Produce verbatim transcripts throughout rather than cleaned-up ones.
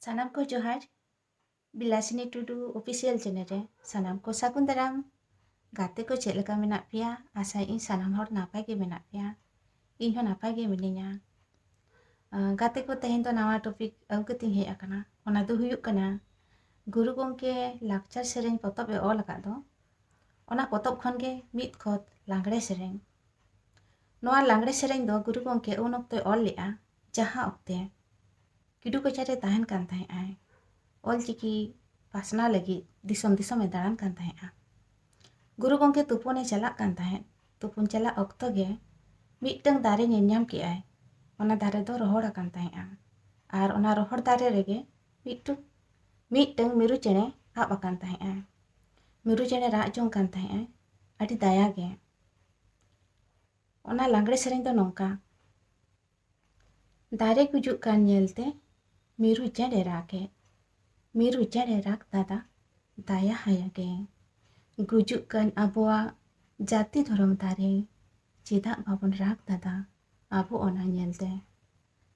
ᱥᱟᱱᱟᱢ ᱠᱚ ᱡᱚᱦᱟᱨ᱾ ᱵᱤᱞᱟᱥᱤᱱᱤ ᱴᱩᱰᱩ ᱚᱯᱷᱤᱥᱤᱭᱟᱞ ᱪᱮᱱᱮᱞ ᱨᱮ ᱥᱟᱱᱟᱢ ᱠᱚ ᱥᱟᱹᱜᱩᱱ ᱫᱟᱨᱟᱢ᱾ ᱜᱟᱛᱮ ᱠᱚ ᱪᱮᱫ ᱞᱮᱠᱟ ᱢᱮᱱᱟᱜ ᱯᱮᱭᱟ? ᱟᱥᱟᱭᱮᱫ ᱟᱹᱧ ᱥᱟᱱᱟᱢ ᱦᱚᱲ ᱱᱟᱯᱟᱭ ᱜᱮ ᱢᱮᱱᱟᱜ ᱯᱮᱭᱟ᱾ ᱤᱧ ᱦᱚᱸ ᱱᱟᱯᱟᱭ ᱜᱮ ᱢᱤᱱᱟᱹᱧᱟ᱾ ᱟᱸ, ᱜᱟᱛᱮ ᱠᱚ, ᱛᱮᱦᱮᱧ ᱫᱚ ᱱᱟᱣᱟ ᱴᱚᱯᱤᱠ ᱟᱹᱜᱩ ᱠᱟᱛᱮᱧ ᱦᱮᱡ ᱟᱠᱟᱱᱟ᱾ ᱚᱱᱟ ᱫᱚ ᱦᱩᱭᱩᱜ ᱠᱟᱱᱟ, ᱜᱩᱨᱩ ᱜᱚᱢᱠᱮ ᱞᱟᱠᱪᱟᱨ ᱥᱮᱨᱮᱧ ᱯᱚᱛᱚᱵ ᱮ ᱚᱞ ᱟᱠᱟᱫ ᱫᱚ, ᱚᱱᱟ ᱯᱚᱛᱚᱵ ᱠᱷᱚᱱ ᱜᱮ ᱢᱤᱫ ᱠᱷᱚᱛ ᱞᱟᱜᱽᱲᱮ ᱥᱮᱨᱮᱧ᱾ ᱱᱚᱣᱟ ᱞᱟᱜᱽᱲᱮ ᱥᱮᱨᱮᱧ ᱫᱚ ᱜᱩᱨᱩ ᱜᱚᱢᱠᱮ ᱩᱱ ᱚᱠᱛᱚᱭ ᱚᱞ ᱞᱮᱫᱼᱟ, ᱡᱟᱦᱟᱸ ᱚᱠᱛᱮ ᱠᱤᱰᱩ ᱠᱚᱪᱟ ᱨᱮ ᱛᱟᱦᱮᱱ ᱠᱟᱱ ᱛᱟᱦᱮᱸᱫ ᱟᱭ᱾ ᱚᱞᱪᱤᱠᱤ ᱯᱟᱥᱱᱟᱣ ᱞᱟᱹᱜᱤᱫ ᱫᱤᱥᱚᱢ ᱫᱤᱥᱚᱢ ᱮ ᱫᱟᱬᱟᱱ ᱠᱟᱱ ᱛᱟᱦᱮᱸᱫᱼᱟ᱾ ᱜᱩᱨᱩ ᱜᱚᱢᱠᱮ ᱛᱩᱯᱩᱱᱮ ᱪᱟᱞᱟᱜ ᱠᱟᱱ ᱛᱟᱦᱮᱸᱫ᱾ ᱛᱩᱯᱩᱱ ᱪᱟᱞᱟᱜ ᱚᱠᱛᱚ ᱜᱮ ᱢᱤᱫᱴᱟᱹᱝ ᱫᱟᱨᱮ ᱧᱮᱞ ᱧᱟᱢ ᱠᱮᱜᱼᱟᱭ᱾ ᱚᱱᱟ ᱫᱟᱨᱮ ᱫᱚ ᱨᱚᱦᱚᱲ ᱟᱠᱟᱱ ᱛᱟᱦᱮᱸᱫᱼᱟ᱾ ᱟᱨ ᱚᱱᱟ ᱨᱚᱦᱚᱲ ᱫᱟᱨᱮ ᱨᱮᱜᱮ ᱢᱤᱫᱴᱩ-, ᱢᱤᱫᱴᱟᱹᱝ ᱢᱤᱨᱩ ᱪᱮᱬᱮ ᱟᱵ ᱟᱠᱟᱱ ᱛᱟᱦᱮᱸᱫᱼᱟ᱾ ᱢᱤᱨᱩ ᱪᱮᱬᱮ ᱨᱟᱜ ᱡᱚᱝ ᱠᱟᱱ ᱛᱟᱦᱮᱸᱫᱼᱟᱭ, ᱟᱹᱰᱤ ᱫᱟᱭᱟ ᱜᱮ᱾ ᱚᱱᱟ ᱞᱟᱜᱽᱲᱮ ᱥᱮᱨᱮᱧ ᱫᱚ ᱱᱚᱝᱠᱟ: ᱫᱟᱨᱮ ᱜᱩᱡᱩᱜ ᱠᱟᱱ ᱧᱮᱞᱛᱮ ᱢᱤᱨᱩ ᱪᱮᱬᱮ ᱨᱟᱜᱮᱫ, ᱢᱤᱨᱩ ᱪᱮᱬᱮ ᱨᱟᱜᱽ ᱫᱟᱫᱟ, ᱫᱟᱭᱟ ᱦᱟᱭᱟ ᱜᱮ᱾ ᱜᱩᱡᱩᱜ ᱠᱟᱱ ᱟᱵᱚᱣᱟᱜ ᱡᱟᱹᱛᱤ ᱫᱷᱚᱨᱚᱢ ᱫᱟᱨᱮ, ᱪᱮᱫᱟᱜ ᱵᱟᱵᱚᱱ ᱨᱟᱜᱽ ᱫᱟᱫᱟ ᱟᱵᱚ ᱚᱱᱟ ᱧᱮᱞᱛᱮ?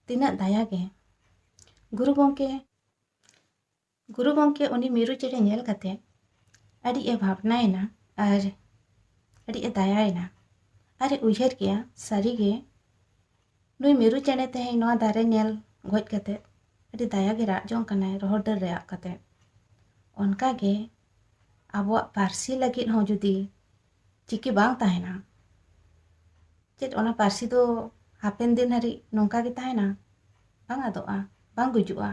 ᱛᱤᱱᱟᱹᱜ ᱫᱟᱭᱟ ᱜᱮ᱾ ᱜᱩᱨᱩ ᱜᱚᱢᱠᱮ, ᱜᱩᱨᱩ ᱜᱚᱢᱠᱮ ᱩᱱᱤ ᱢᱤᱨᱩ ᱪᱮᱬᱮ ᱧᱮᱞ ᱠᱟᱛᱮ ᱟᱹᱰᱤ ᱮ ᱵᱷᱟᱵᱽᱱᱟᱭᱮᱱᱟ ᱟᱨ ᱟᱹᱰᱤ ᱮ ᱫᱟᱭᱟᱭᱮᱱᱟ᱾ ᱟᱨ ᱮ ᱩᱭᱦᱟᱹᱨ ᱠᱮᱜᱼᱟ, ᱥᱟᱹᱨᱤᱜᱮ ᱱᱩᱭ ᱢᱤᱨᱩ ᱪᱮᱬᱮ ᱛᱮᱦᱮᱧ ᱱᱚᱣᱟ ᱫᱟᱨᱮ ᱧᱮᱞ ᱜᱚᱡ ᱠᱟᱛᱮ ᱟᱹᱰᱤ ᱫᱟᱭᱟ ᱜᱮ ᱨᱟᱜ ᱡᱚᱝ ᱠᱟᱱᱟᱭ ᱨᱚᱦᱚᱲ ᱰᱟᱹᱨ ᱨᱮ ᱟᱵ ᱠᱟᱛᱮ᱾ ᱚᱱᱠᱟᱜᱮ ᱟᱵᱚᱣᱟᱜ ᱯᱟᱹᱨᱥᱤ ᱞᱟᱹᱜᱤᱫ ᱦᱚᱸ ᱡᱩᱫᱤ ᱪᱤᱠᱤ ᱵᱟᱝ ᱛᱟᱦᱮᱱᱟ, ᱪᱮᱫ ᱚᱱᱟ ᱯᱟᱹᱨᱥᱤ ᱫᱚ ᱦᱟᱯᱮᱱ ᱫᱤᱱ ᱦᱟᱹᱨᱤᱡ ᱱᱚᱝᱠᱟ ᱜᱮ ᱛᱟᱦᱮᱱᱟ? ᱵᱟᱝ ᱟᱫᱚᱜᱼᱟ, ᱵᱟᱝ ᱜᱩᱡᱩᱜᱼᱟ᱾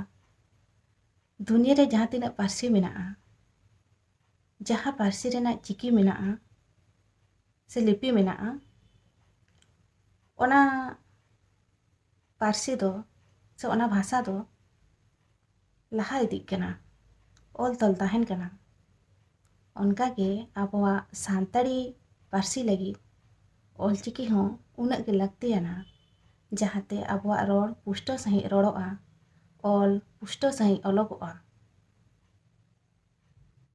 ᱫᱩᱱᱤᱭᱟᱹ ᱨᱮ ᱡᱟᱦᱟᱸ ᱛᱤᱱᱟᱹᱜ ᱯᱟᱹᱨᱥᱤ ᱢᱮᱱᱟᱜᱼᱟ, ᱡᱟᱦᱟᱸ ᱯᱟᱹᱨᱥᱤ ᱨᱮᱱᱟᱜ ᱪᱤᱠᱤ ᱢᱮᱱᱟᱜᱼᱟ ᱥᱮ ᱞᱤᱯᱤ ᱢᱮᱱᱟᱜᱼᱟ, ᱚᱱᱟ ᱯᱟᱹᱨᱥᱤ ᱫᱚ ᱥᱮ ᱚᱱᱟ ᱵᱷᱟᱥᱟ ᱫᱚ ᱞᱟᱦᱟ ᱤᱫᱤᱜ ᱠᱟᱱᱟ, ᱚᱞ ᱛᱚᱞ ᱛᱟᱦᱮᱱ ᱠᱟᱱᱟ᱾ ᱚᱱᱠᱟᱜᱮ ᱟᱵᱚᱣᱟᱜ ᱥᱟᱱᱛᱟᱲᱤ ᱯᱟᱹᱨᱥᱤ ᱞᱟᱹᱜᱤᱫ ᱚᱞᱪᱤᱠᱤ ᱦᱚᱸ ᱩᱱᱟᱹᱜ ᱜᱮ ᱞᱟᱹᱠᱛᱤᱭᱟᱱᱟ, ᱡᱟᱦᱟᱸᱛᱮ ᱟᱵᱚᱣᱟᱜ ᱨᱚᱲ ᱯᱩᱥᱴᱟᱹᱣ ᱥᱟᱺᱦᱤᱡ ᱨᱚᱲᱚᱜᱼᱟ, ᱚᱞ ᱯᱩᱥᱴᱟᱹᱣ ᱥᱟᱺᱦᱤᱡ ᱚᱞᱚᱜᱚᱜᱼᱟ᱾